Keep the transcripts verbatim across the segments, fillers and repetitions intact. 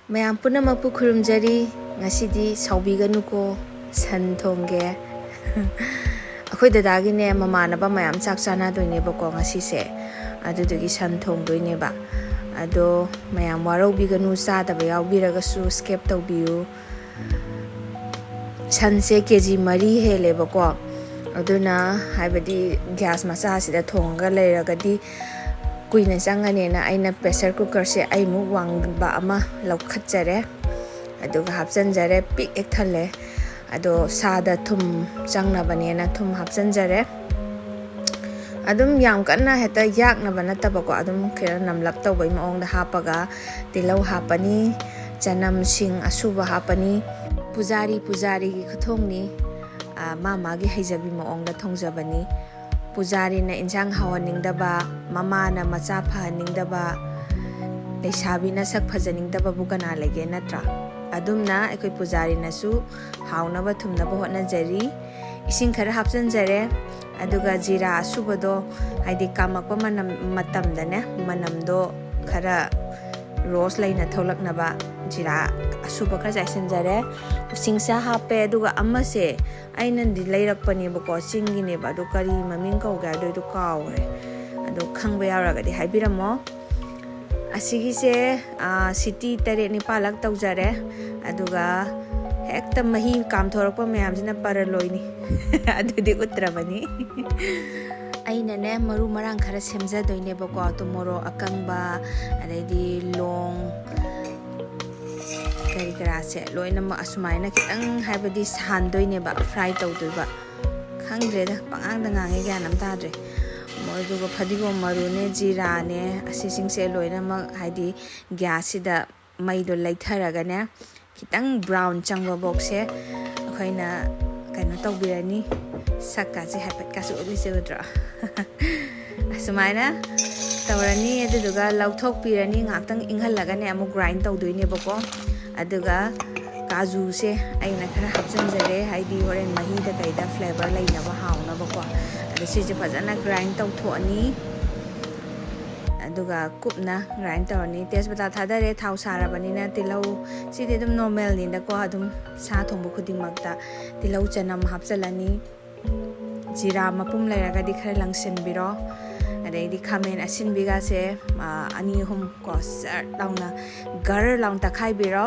ꯃꯌꯥꯝ ꯄꯨꯝꯅꯃꯛꯄꯨ ꯈꯨꯔꯨꯝꯖꯔꯤ꯫ ꯉꯁꯤꯗꯤ ꯁꯥꯎꯕꯤꯒꯅꯨꯀꯣ, ꯁꯟ ꯊꯣꯡꯒꯦ꯫ ꯑꯩꯈꯣꯏ ꯗꯗꯥꯒꯤꯅꯦ, ꯃꯃꯥꯟꯅꯕ ꯃꯌꯥꯝ ꯆꯥꯛ ꯆꯥꯅꯗꯣꯏꯅꯦꯕꯀꯣ ꯉꯁꯤꯁꯦ, ꯑꯗꯨꯗꯨꯒꯤ ꯁꯟ ꯊꯣꯡꯗꯣꯏꯅꯦꯕ꯫ ꯑꯗꯣ ꯃꯌꯥꯝ ꯋꯥꯔꯧꯕꯤꯒꯅꯨ, ꯆꯥꯗꯕ ꯌꯥꯎꯕꯤꯔꯒꯁꯨ skip ꯇꯧꯕꯤꯌꯨ꯫ ꯁꯟꯁꯦ ꯀꯦ ꯖꯤ ꯃꯔꯤ ꯍꯦꯜꯂꯦꯕꯀꯣ꯫ ꯑꯗꯨꯅ ꯍꯥꯏꯕꯗꯤ gas ꯃꯆꯥꯁꯤꯗ ꯊꯣꯡꯉꯒ ꯂꯩꯔꯒꯗꯤ ꯀꯨꯏꯅ ꯆꯪꯉꯅꯦꯅ ꯑꯩꯅ pressure cookerꯁꯦ ꯑꯩꯃꯨꯛ ꯋꯥꯡꯕ ꯑꯃ ꯂꯧꯈꯠꯆꯔꯦ꯫ ꯑꯗꯨꯒ ꯍꯥꯞꯆꯤꯟꯖꯔꯦ, ꯄꯤꯛ ꯍꯦꯛ ꯊꯜꯂꯦ꯫ ꯑꯗꯣ ꯁꯥꯗ ꯊꯨꯝ ꯆꯪꯅꯕꯅꯦꯅ ꯊꯨꯝ ꯍꯥꯞꯆꯤꯟꯖꯔꯦ꯫ ꯑꯗꯨꯝ ꯌꯥꯝ ꯀꯟꯅ ꯍꯦꯛꯇ ꯌꯥꯛꯅꯕ ꯅꯠꯇꯕꯀꯣ, ꯑꯗꯨꯝ ꯈꯔ ꯅꯝꯂꯞ ꯇꯧꯕꯩ ꯃꯑꯣꯡꯗ ꯍꯥꯞꯄꯒ ꯇꯤꯜꯍꯧ ꯍꯥꯞꯄꯅꯤ, ꯆꯅꯝ, ꯁꯤꯡ ꯑꯁꯨꯕ ꯍꯥꯞꯄꯅꯤ꯫ ꯄꯨꯖꯥꯔꯤ ꯄꯨꯖꯥꯔꯤꯒꯤ ꯈꯨꯊꯣꯡꯅꯤ꯫ ꯑ, ꯃꯥ ꯃꯥꯒꯤ ꯍꯩꯖꯕꯤ ꯃꯑꯣꯡꯗ ꯊꯣꯡꯖꯕꯅꯤ꯫ ꯄꯨꯖꯥꯔꯤꯅ ꯏꯟꯁꯥꯡ ꯍꯥꯎꯍꯟꯅꯤꯡꯗꯕ, ꯃꯃꯥꯅ ꯃꯆꯥ ꯐꯍꯟꯅꯤꯡꯗꯕ, ꯂꯩꯁꯥꯕꯤꯅ ꯁꯛ ꯐꯖꯅꯤꯡꯗꯕꯕꯨ ꯀꯅꯥ ꯂꯩꯒꯦ, ꯅꯠꯇ꯭ꯔꯥ? ꯑꯗꯨꯝꯅ ꯑꯩꯈꯣꯏ ꯄꯨꯖꯥꯔꯤꯅꯁꯨ ꯍꯥꯎꯅꯕ ꯊꯨꯝꯅꯕ ꯍꯣꯠꯅꯖꯔꯤ꯫ ꯏꯁꯤꯡ ꯈꯔ ꯍꯥꯞꯆꯤꯟꯖꯔꯦ꯫ ꯑꯗꯨꯒ ꯖꯤꯔꯥ ꯑꯁꯨꯕꯗꯣ, ꯍꯥꯏꯗꯤ ꯀꯥꯝꯃꯛꯄ ꯃꯅꯝ, ꯃꯇꯝꯗꯅꯦ, ꯃꯅꯝꯗꯣ ꯈꯔ roast ꯂꯩꯅ ꯊꯣꯛꯂꯛꯅꯕ ꯖꯤꯔꯥ ꯑꯁꯨꯕ ꯈꯔ ꯆꯥꯏꯁꯤꯟꯖꯔꯦ꯫ ꯎꯁꯤꯡꯁꯥ ꯍꯥꯞꯄꯦ꯫ ꯑꯗꯨꯒ ꯑꯃꯁꯦ ꯑꯩꯅꯗꯤ ꯂꯩꯔꯛꯄꯅꯦꯕꯀꯣ, ꯆꯤꯡꯒꯤꯅꯦꯕ, ꯑꯗꯣ ꯀꯔꯤ ꯃꯃꯤꯡ ꯀꯧꯒꯦ ꯍꯥꯏꯗꯣꯏꯗꯣ ꯀꯥꯎꯔꯦ꯫ ꯑꯗꯣ ꯈꯪꯕ ꯌꯥꯎꯔꯒꯗꯤ ꯍꯥꯏꯕꯤꯔꯝꯃꯣ꯫ ꯑꯁꯤꯒꯤꯁꯦ, ꯑ, ꯁꯤꯇꯤ ꯇꯔꯦꯠ ꯅꯤꯄꯥꯜꯂꯛ ꯇꯧꯖꯔꯦ꯫ ꯑꯗꯨꯒ ꯍꯦꯛꯇ ꯃꯍꯤ ꯀꯥꯝꯊꯣꯔꯛꯄ ꯃꯌꯥꯝꯁꯤꯅ ꯄꯔꯂꯣꯏꯅꯤ꯫ ꯑꯗꯨꯗꯤ ꯎꯠꯇ꯭ꯔꯕꯅꯤ꯫ ꯑꯩꯅꯅꯦ, ꯃꯔꯨ ꯃꯔꯥꯡ ꯈꯔ ꯁꯦꯝꯖꯗꯣꯏꯅꯦꯕꯀꯣ꯫ ꯑꯗꯨ ꯃꯣꯔꯣꯛ ꯑꯀꯪꯕ, ꯑꯗꯩꯗꯤ ꯂꯣꯡ, ꯀꯔꯤ ꯀꯔꯥꯁꯦ ꯂꯣꯏꯅꯃꯛ ꯑꯁꯨꯃꯥꯏꯅ ꯈꯤꯇꯪ, ꯍꯥꯏꯕꯗꯤ ꯁꯥꯍꯟꯗꯣꯏꯅꯦꯕ, fry ꯇꯧꯗꯣꯏꯕ꯫ ꯈꯪꯗ꯭ꯔꯦꯗ, ꯄꯉꯥꯡꯗ ꯉꯥꯡꯉꯦ, ꯒ꯭ꯌꯥꯟ ꯑꯃ ꯇꯥꯗ꯭ꯔꯦ꯫ ꯃꯣꯏ ꯑꯗꯨꯒ ꯐꯗꯤꯒꯣꯝ ꯃꯔꯨꯅꯦ, ꯖꯤꯔꯥꯅꯦ, ꯑꯁꯤꯁꯤꯡꯁꯦ ꯂꯣꯏꯅꯃꯛ, ꯍꯥꯏꯗꯤ gasꯁꯤꯗ ꯃꯩꯗꯣ ꯂꯩꯊꯔꯒꯅꯦ, ꯈꯤꯇꯪ brown ꯆꯪꯕ ꯐꯥꯎꯁꯦ ꯑꯩꯈꯣꯏꯅ ꯀꯩꯅꯣ ꯇꯧꯕꯤꯔꯅꯤ꯫ ꯁꯛꯀꯥꯁꯦ ꯍꯥꯏꯐꯦꯠꯀꯥꯁꯦ ꯎꯠꯂꯤꯁꯦ ꯎꯗ꯭ꯔꯣ? ꯑꯁꯨꯃꯥꯏꯅ ꯇꯧꯔꯅꯤ꯫ ꯑꯗꯨꯗꯨꯒ ꯂꯧꯊꯣꯛꯄꯤꯔꯅꯤ꯫ ꯉꯥꯏꯍꯥꯛꯇꯪ ꯏꯪꯍꯜꯂꯒꯅꯦ ꯑꯃꯨꯛ grind ꯇꯧꯗꯣꯏꯅꯦꯕꯀꯣ꯫ ꯑꯗꯨꯒ ꯀꯥꯖꯨꯁꯦ ꯑꯩꯅ ꯈꯔ ꯍꯥꯞꯆꯤꯟꯖꯔꯦ, ꯍꯥꯏꯗꯤ ꯍꯣꯔꯦꯟ ꯃꯍꯤꯗ ꯀꯩꯗ flavour ꯂꯩꯅꯕ, ꯍꯥꯎꯅꯕꯀꯣ꯫ ꯑꯗꯣ ꯁꯤꯁꯦ ꯐꯖꯅ grind ꯇꯧꯊꯣꯛꯑꯅꯤ꯫ ꯑꯗꯨꯒ ꯀꯨꯞꯅ ꯒ꯭ꯔꯥꯏꯟ ꯇꯧꯔꯅꯤ꯫ ꯇꯦꯖꯄꯇꯥ ꯊꯥꯗꯔꯦ, ꯊꯥꯎ ꯁꯥꯔꯕꯅꯤꯅ ꯇꯤꯜꯍꯧ, ꯁꯤꯗꯤ ꯑꯗꯨꯝ ꯅꯣꯔꯃꯦꯜꯅꯤꯗꯀꯣ, ꯑꯗꯨꯝ ꯁꯥ ꯊꯣꯡꯕ ꯈꯨꯗꯤꯡꯃꯛꯇ꯫ ꯇꯤꯜꯍꯧ ꯆꯅꯝ ꯍꯥꯞꯆꯤꯜꯂꯅꯤ, ꯖꯤꯔꯥ ꯃꯄꯨꯝ ꯂꯩꯔꯒꯗꯤ ꯈꯔ ꯂꯪꯁꯤꯟꯕꯤꯔꯣ, ꯑꯗꯩꯗꯤ ꯈꯥꯃꯦꯟ ꯑꯁꯤꯟꯕꯤꯒꯁꯦ, ꯑ, ꯑꯅꯤ ꯑꯍꯨꯝ ꯀꯣ ꯆꯔꯠ ꯂꯥꯎꯅ, ꯒꯔ ꯂꯥꯎꯅ ꯇꯛꯈꯥꯏꯕꯤꯔꯣ꯫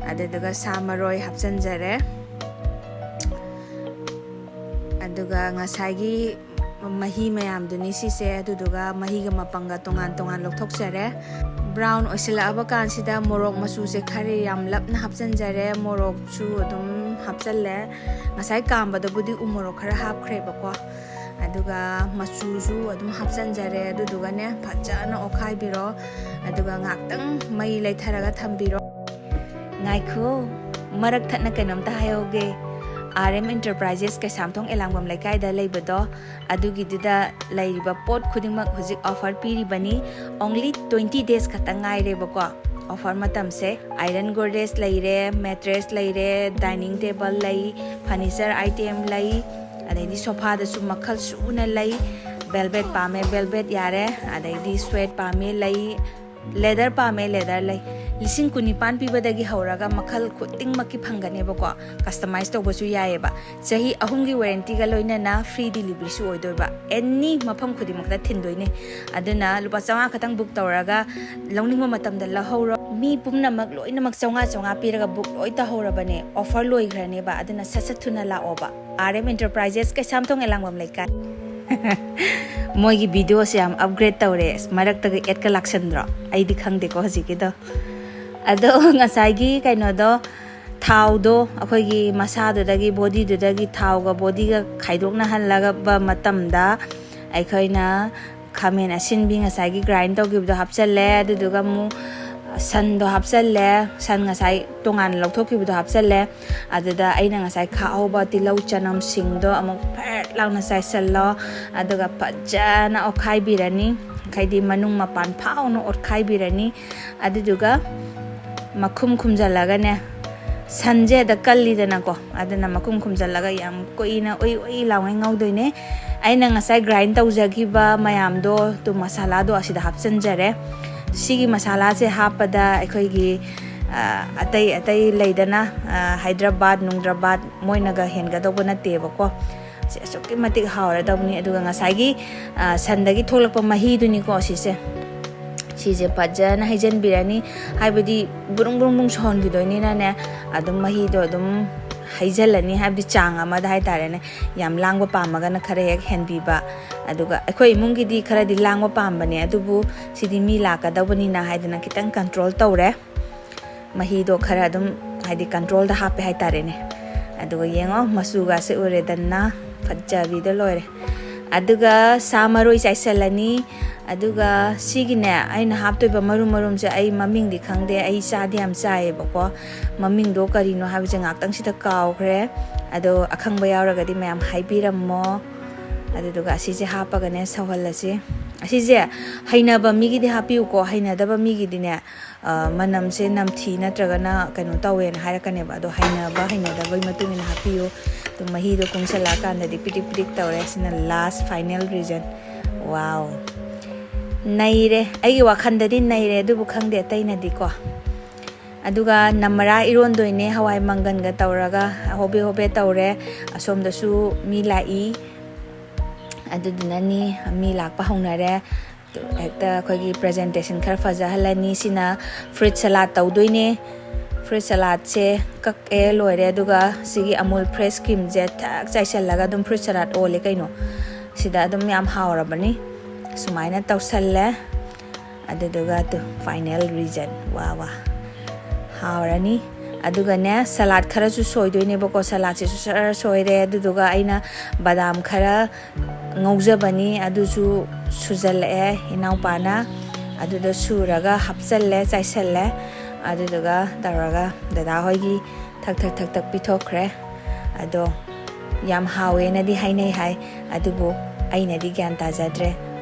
ꯑꯗꯨꯗꯨꯒ ꯁꯥ ꯃꯔꯣꯏ ꯍꯥꯞꯆꯤꯟꯖꯔꯦ꯫ ꯑꯗꯨꯒ ꯉꯁꯥꯏꯒꯤ ꯃꯍꯤ ꯃꯌꯥꯝꯗꯨꯅꯤ ꯁꯤꯁꯦ, ꯑꯗꯨꯗꯨꯒ ꯃꯍꯤꯒ ꯃꯄꯪꯒ ꯇꯣꯉꯥꯟ ꯇꯣꯉꯥꯟ ꯂꯧꯊꯣꯛꯆꯔꯦ꯫ ꯕ꯭ꯔꯥꯎꯟ ꯑꯣꯏꯁꯤꯜꯂꯛꯑꯕ ꯀꯥꯟꯁꯤꯗ ꯃꯣꯔꯣꯛ ꯃꯆꯨꯁꯦ ꯈꯔ ꯌꯥꯝꯂꯞꯅ ꯍꯥꯞꯆꯤꯟꯖꯔꯦ꯫ ꯃꯣꯔꯣꯛꯁꯨ ꯑꯗꯨꯝ ꯍꯥꯞꯆꯜꯂꯦ꯫ ꯉꯁꯥꯏ ꯀꯥꯝꯕꯗꯕꯨꯗꯤ ꯎ ꯃꯣꯔꯣꯛ ꯈꯔ ꯍꯥꯞꯈ꯭ꯔꯦꯕꯀꯣ꯫ ꯑꯗꯨꯒ ꯃꯆꯨꯁꯨ ꯑꯗꯨꯝ ꯍꯥꯞꯆꯟꯖꯔꯦ꯫ ꯑꯗꯨꯗꯨꯒꯅꯦ, ꯐꯖꯅ ꯑꯣꯠꯈꯥꯏꯕꯤꯔꯣ꯫ ꯑꯗꯨꯒ ꯉꯥꯛꯇꯪ ꯃꯩ ꯂꯩꯊꯔꯒ ꯊꯝꯕꯤꯔꯣ꯫ ꯉꯥꯏꯈꯣ, ꯃꯔꯛ ꯊꯠꯅ ꯀꯩꯅꯣꯝꯇ ꯍꯥꯏꯍꯧꯒꯦ꯫ ꯑꯥꯔ ꯑꯦꯝ ꯏꯟꯇꯔꯄ꯭ꯔꯥꯏꯖꯦꯁ ꯀꯩꯁꯥꯝꯊꯣꯡ ꯑꯦꯂꯥꯡꯕꯝ ꯂꯩꯀꯥꯏꯗ ꯂꯩꯕꯗꯣ, ꯑꯗꯨꯒꯤꯗꯨꯗ ꯂꯩꯔꯤꯕ ꯄꯣꯠ ꯈꯨꯗꯤꯡꯃꯛ ꯍꯧꯖꯤꯛ ꯑꯣꯐꯔ ꯄꯤꯔꯤꯕꯅꯤ꯫ Only twenty days ꯈꯛꯇ ꯉꯥꯏꯔꯦꯕꯀꯣ ꯑꯣꯐꯔ ꯃꯇꯝꯁꯦ꯫ ꯑꯥꯏꯔꯟ ꯒꯣꯗ꯭ꯔꯦꯖ ꯂꯩꯔꯦ, ꯃꯦꯇ꯭ꯔꯦꯁ ꯂꯩꯔꯦ, ꯗꯥꯏꯅꯤꯡ ꯇꯦꯕꯜ ꯂꯩ, ꯐꯔꯅꯤꯆꯔ ꯑꯥꯏꯇꯦꯝ ꯂꯩ, ꯑꯗꯩꯗꯤ ꯁꯣꯐꯥꯗꯁꯨ ꯃꯈꯜ ꯁꯨꯅ ꯂꯩ꯫ ꯕꯦꯜꯕꯦꯠ ꯄꯥꯝꯃꯦ, ꯕꯦꯜꯕꯦꯠ ꯌꯥꯔꯦ, ꯑꯗꯩꯗꯤ ꯁ꯭ꯋꯦꯠ ꯄꯥꯝꯃꯦ, ꯂꯩ꯫ ꯂꯦꯗꯔ ꯄꯥꯝꯃꯦ, ꯂꯦꯗꯔ ꯂꯩ꯫ ꯂꯤꯁꯤꯡ ꯀꯨꯟꯅꯤꯄꯥꯟ ꯄꯤꯕꯗꯒꯤ ꯍꯧꯔꯒ ꯃꯈꯜ ꯈꯨꯗꯤꯡꯃꯛꯀꯤ ꯐꯪꯒꯅꯦꯕꯀꯣ꯫ ꯀꯁꯇꯃꯥꯏꯁ ꯇꯧꯕꯁꯨ ꯌꯥꯏꯑꯕ꯫ ꯆꯍꯤ ꯑꯍꯨꯝꯒꯤ ꯋꯥꯔꯦꯟꯇꯤꯒ ꯂꯣꯏꯅꯅ ꯐ꯭ꯔꯤ ꯗꯤꯂꯤꯚꯔꯤꯁꯨ ꯑꯣꯏꯗꯣꯏꯕ꯫ ꯑꯦꯅꯤ ꯃꯐꯝ ꯈꯨꯗꯤꯡꯃꯛꯇ ꯊꯤꯟꯗꯣꯏꯅꯦ꯫ ꯑꯗꯨꯅ ꯂꯨꯄꯥ ꯆꯥꯝꯃꯉꯥ ꯈꯛꯇꯪ ꯕꯨꯛ ꯇꯧꯔꯒ ꯂꯧꯅꯤꯡꯕ ꯃꯇꯝꯗ ꯂꯧꯍꯧꯔꯣ꯫ ꯃꯤ ꯄꯨꯝꯅꯃꯛ ꯂꯣꯏꯅꯃꯛ ꯆꯥꯝꯃꯉꯥ ꯆꯥꯝꯃꯉꯥ ꯄꯤꯔꯒ ꯕꯨꯛ ꯂꯣꯏ ꯇꯧꯍꯧꯔꯕꯅꯦ꯫ ꯑꯣꯐꯔ ꯂꯣꯏꯈ꯭ꯔꯅꯦꯕ꯫ ꯑꯗꯨꯅ ꯁꯠ ꯁꯠ ꯊꯨꯅ ꯂꯥꯛꯑꯣꯕ꯫ ꯑꯥꯔ ꯑꯦꯝ ꯏꯟꯇꯔꯄ꯭ꯔꯥꯏꯖꯦꯁ, ꯀꯩꯁꯥꯝꯊꯣꯡ ꯑꯦꯂꯥꯡꯕꯝ ꯂꯩꯀꯥꯏ꯫ ꯃꯣꯏꯒꯤ ꯚꯤꯗꯤꯑꯣꯁꯦ ꯌꯥꯝ ꯑꯞꯒ꯭ꯔꯦꯗ ꯇꯧꯔꯦ꯫ ꯑꯁ, ꯃꯔꯛꯇꯒ ꯑꯦꯗꯀ ꯂꯥꯛꯁꯟꯗ꯭ꯔꯣ? ꯑꯩꯗꯤ ꯈꯪꯗꯦꯀꯣ ꯍꯧꯖꯤꯛꯀꯤꯗꯣ꯫ ꯑꯗꯣ ꯉꯁꯥꯏꯒꯤ ꯀꯩꯅꯣꯗꯣ, ꯊꯥꯎꯗꯣ ꯑꯩꯈꯣꯏꯒꯤ ꯃꯁꯥꯗꯨꯗꯒꯤ, ꯕꯣꯗꯤꯗꯨꯗꯒꯤ ꯊꯥꯎꯒ ꯕꯣꯗꯤꯒ ꯈꯥꯏꯗꯣꯛꯅꯍꯜꯂꯕ ꯃꯇꯝꯗ, ꯑꯩꯈꯣꯏꯅ ꯈꯥꯃꯦꯟ ꯑꯁꯤꯟꯕꯤ ꯉꯁꯥꯏꯒꯤ ꯒ꯭ꯔꯥꯏꯟ ꯇꯧꯈꯤꯕꯗꯣ ꯍꯥꯞꯆꯜꯂꯦ꯫ ꯑꯗꯨꯗꯨꯒ ꯑꯃꯨꯛ ꯁꯟꯗꯣ ꯍꯥꯞꯆꯜꯂꯦ꯫ ꯁꯟ ꯉꯁꯥꯏ ꯇꯣꯉꯥꯟꯅ ꯂꯧꯊꯣꯛꯈꯤꯕꯗꯣ ꯍꯥꯞꯆꯜꯂꯦ꯫ ꯑꯗꯨꯗ ꯑꯩꯅ ꯉꯁꯥꯏ ꯈꯥꯛꯍꯧꯕ ꯇꯤꯜꯍꯧ ꯆꯅꯝꯁꯤꯡꯗꯣ ꯑꯃꯨꯛ ꯐꯦꯠ ꯂꯥꯎꯅ ꯆꯥꯏꯁꯜꯂꯣ꯫ ꯑꯗꯨꯒ ꯐꯖꯅ ꯑꯣꯠꯈꯥꯏꯕꯤꯔꯅꯤ꯫ ꯍꯥꯏꯗꯤ ꯃꯅꯨꯡ ꯃꯄꯥꯟ ꯐꯥꯎꯅ ꯑꯣꯠꯈꯥꯏꯕꯤꯔꯅꯤ꯫ ꯑꯗꯨꯗꯨꯒ ꯃꯈꯨꯝ ꯈꯨꯝꯖꯤꯜꯂꯒꯅꯦ, ꯁꯟꯁꯦ ꯑꯗ ꯀꯜꯂꯤꯗꯅꯀꯣ, ꯑꯗꯨꯅ ꯃꯈꯨꯝ ꯈꯨꯝꯖꯤꯜꯂꯒ ꯌꯥꯝ ꯀꯨꯏꯅ ꯎꯏ ꯎꯏ ꯂꯥꯎꯉꯩ ꯉꯧꯗꯣꯏꯅꯦ꯫ ꯑꯩꯅ ꯉꯁꯥꯏ ꯒ꯭ꯔꯥꯏꯟ ꯇꯧꯖꯈꯤꯕ ꯃꯌꯥꯝꯗꯣ, ꯇꯨ ꯃꯁꯥꯂꯥꯗꯣ ꯑꯁꯤꯗ ꯍꯥꯞꯆꯤꯟꯖꯔꯦ꯫ ꯁꯤꯒꯤ ꯃꯁꯥꯂꯥꯁꯦ ꯍꯥꯞꯄꯗ ꯑꯩꯈꯣꯏꯒꯤ, ꯑ, ꯑꯇꯩ ꯑꯇꯩ ꯂꯩꯗꯅ, ꯑ, ꯍꯥꯏꯗ꯭ꯔꯕꯥꯗ ꯅꯨꯡꯗ꯭ꯔꯕꯥꯗ ꯃꯣꯏꯅꯒ ꯍꯦꯟꯒꯗꯧꯕ ꯅꯠꯇꯦꯕꯀꯣ꯫ ꯁꯤ ꯑꯁꯨꯛꯀꯤ ꯃꯇꯤꯛ ꯍꯥꯎꯔꯗꯧꯅꯤ꯫ ꯑꯗꯨꯒ ꯉꯁꯥꯏꯒꯤ, ꯑ, ꯁꯟꯗꯒꯤ ꯊꯣꯛꯂꯛꯄ ꯃꯍꯤꯗꯨꯅꯤꯀꯣ ꯁꯤꯁꯦ꯫ ꯁꯤꯁꯦ ꯐꯖꯅ ꯍꯩꯖꯤꯟꯕꯤꯔꯅꯤ꯫ ꯍꯥꯏꯕꯗꯤ ꯕ꯭ꯔꯨꯡ ꯕ꯭ꯔꯨꯡ ꯕ꯭ꯔꯨꯡ ꯁꯧꯍꯟꯈꯤꯗꯣꯏꯅꯤꯅꯅꯦ, ꯑꯗꯨꯝ ꯃꯍꯤꯗꯣ ꯑꯗꯨꯝ ꯍꯩꯖꯤꯜꯂꯅꯤ꯫ ꯍꯥꯏꯕꯗꯤ ꯆꯥꯡ ꯑꯃꯗ ꯍꯥꯏꯇꯥꯔꯦꯅꯦ꯫ ꯌꯥꯝ ꯂꯥꯡꯕ ꯄꯥꯝꯃꯒꯅ ꯈꯔ ꯍꯦꯛ ꯍꯦꯟꯕꯤꯕ꯫ ꯑꯗꯨꯒ ꯑꯩꯈꯣꯏ ꯏꯃꯨꯡꯒꯤꯗꯤ ꯈꯔꯗꯤ ꯂꯥꯡꯕ ꯄꯥꯝꯕꯅꯦ, ꯑꯗꯨꯕꯨ ꯁꯤꯗꯤ ꯃꯤ ꯂꯥꯛꯀꯗꯧꯕꯅꯤꯅ ꯍꯥꯏꯗꯅ ꯈꯤꯇꯪ ꯀꯟꯇ꯭ꯔꯣꯜ ꯇꯧꯔꯦ꯫ ꯃꯍꯤꯗꯣ ꯈꯔ ꯑꯗꯨꯝ, ꯍꯥꯏꯗꯤ, ꯀꯟꯇ꯭ꯔꯣꯜꯗ ꯍꯥꯞꯄꯦ ꯍꯥꯏꯇꯥꯔꯦꯅꯦ꯫ ꯑꯗꯨꯒ ꯌꯦꯡꯉꯣ, ꯃꯆꯨꯒꯁꯦ ꯎꯔꯦꯗꯅ, ꯐꯖꯕꯤꯗ ꯂꯣꯏꯔꯦ꯫ ꯑꯗꯨꯒ ꯁꯥ ꯃꯔꯣꯏ ꯆꯥꯏꯁꯤꯜꯂꯅꯤ꯫ ꯑꯗꯨꯒ ꯁꯤꯒꯤꯅꯦ, ꯑꯩꯅ ꯍꯥꯞꯇꯣꯏꯕ ꯃꯔꯨꯝ ꯃꯔꯨꯝꯁꯦ ꯑꯩ ꯃꯃꯤꯡꯗꯤ ꯈꯪꯗꯦ, ꯑꯩ ꯆꯥꯗꯤ ꯌꯥꯝ ꯆꯥꯏꯌꯦꯕꯀꯣ꯫ ꯃꯃꯤꯡꯗꯣ ꯀꯔꯤꯅꯣ ꯍꯥꯏꯕꯁꯦ ꯉꯥꯛꯇꯪꯁꯤꯗ ꯀꯥꯎꯈ꯭ꯔꯦ꯫ ꯑꯗꯣ ꯑꯈꯪꯕ ꯌꯥꯎꯔꯒꯗꯤ ꯃꯌꯥꯝ ꯍꯥꯏꯕꯤꯔꯝꯃꯣ꯫ ꯑꯗꯨꯗꯨꯒ ꯑꯁꯤꯁꯦ ꯍꯥꯞꯄꯒꯅꯦ ꯁꯧꯍꯜꯂꯁꯤ꯫ ꯑꯁꯤꯁꯦ ꯍꯩꯅꯕ ꯃꯤꯒꯤꯗꯤ ꯍꯥꯞꯄꯤꯌꯨꯀꯣ, ꯍꯩꯅꯗꯕ ꯃꯤꯒꯤꯗꯤꯅꯦ, ꯑ, ꯃꯅꯝꯁꯦ ꯅꯝꯊꯤ ꯅꯠꯇ꯭ꯔꯒꯅ ꯀꯩꯅꯣ ꯇꯧꯋꯦꯅ ꯍꯥꯏꯔꯛꯀꯅꯦꯕ꯫ ꯑꯗꯣ ꯍꯩꯅꯕ ꯍꯩꯅꯗꯕꯒꯤ ꯃꯇꯨꯡ ꯏꯟꯅ ꯍꯥꯞꯄꯤꯌꯨ꯫ ꯑꯗꯨ ꯃꯍꯤꯗꯣ ꯀꯨꯡꯁꯜꯂꯛꯑꯀꯥꯟꯗꯗꯤ ꯄꯤꯗꯤꯛ ꯄꯤꯗꯤꯛ ꯇꯧꯔꯦ꯫ ꯁꯤꯅ last final result꯫ Wow! ꯅꯩꯔꯦ꯫ ꯑꯩꯒꯤ ꯋꯥꯈꯜꯗꯗꯤ ꯅꯩꯔꯦ, ꯑꯗꯨꯕꯨ ꯈꯪꯗꯦ ꯑꯇꯩꯅꯗꯤꯀꯣ꯫ ꯑꯗꯨꯒ ꯅꯝꯃꯔꯥ ꯏꯔꯣꯟꯗꯣꯏꯅꯦ, ꯍꯋꯥꯏ ꯃꯪꯒꯟꯒ ꯇꯧꯔꯒ ꯍꯣꯕꯦ ꯍꯣꯕꯦ ꯇꯧꯔꯦ꯫ ꯑꯁꯣꯝꯗꯁꯨ ꯃꯤ ꯂꯥꯛꯏ꯫ ꯑꯗꯨꯗꯨꯅꯅꯤ, ꯃꯤ ꯂꯥꯛꯄ ꯍꯧꯅꯔꯦ꯫ ꯍꯦꯛꯇ ꯑꯩꯈꯣꯏꯒꯤ presentation ꯈꯔ ꯐꯖꯍꯜꯂꯅꯤ꯫ ꯁꯤꯅ fruit salad ꯇꯧꯗꯣꯏꯅꯦ꯫ Fruit saladꯁꯦ ꯀꯛꯑꯦ, ꯂꯣꯏꯔꯦ꯫ ꯑꯗꯨꯒ ꯁꯤꯒꯤ Amul fresh creamꯁꯦ ꯊꯛ ꯆꯥꯏꯁꯜꯂꯒ ꯑꯗꯨꯝ fruit salad ꯑꯣꯜꯂꯦ ꯀꯩꯅꯣ꯫ ꯁꯤꯗ ꯑꯗꯨꯝ ꯌꯥꯝ ꯍꯥꯎꯔꯕꯅꯤ꯫ ꯁꯨꯃꯥꯏꯅ ꯇꯧꯁꯜꯂꯦ꯫ ꯑꯗꯨꯗꯨꯒ ꯇꯨ, final result꯫ ꯋꯥ ꯋꯥ꯫ ꯍꯥꯎꯔꯅꯤ꯫ ꯑꯗꯨꯒꯅꯦ, salad ꯈꯔꯁꯨ ꯁꯣꯏꯗꯣꯏꯅꯦꯕꯀꯣ꯫ Saladꯁꯤꯁꯨ ꯁꯔ ꯁꯣꯏꯔꯦ꯫ ꯑꯗꯨꯗꯨꯒ ꯑꯩꯅ ꯕꯗꯥꯝ ꯈꯔ ꯉꯧꯖꯕꯅꯤ, ꯑꯗꯨꯁꯨ ꯁꯨꯖꯜꯂꯛꯑꯦ ꯏꯅꯥꯎꯄꯥꯅ꯫ ꯑꯗꯨꯗꯣ ꯁꯨꯔꯒ ꯍꯥꯞꯆꯜꯂꯦ, ꯆꯥꯏꯁꯜꯂꯦ꯫ ꯑꯗꯨꯗꯨꯒ ꯇꯧꯔꯒ ꯗꯗꯥ ꯍꯣꯏꯒꯤ ꯊꯛ ꯊꯛ ꯊꯛ ꯊꯛ ꯄꯤꯊꯣꯛꯈ꯭ꯔꯦ꯫ ꯑꯗꯣ ꯌꯥꯝ ꯍꯥꯎꯋꯦꯅꯗꯤ ꯍꯥꯏꯅꯩ ꯍꯥꯏ, ꯑꯗꯨꯕꯨ ꯑꯩꯅꯗꯤ ꯒ꯭ꯌꯥꯟ ꯇꯥꯖꯗ꯭ꯔꯦ꯫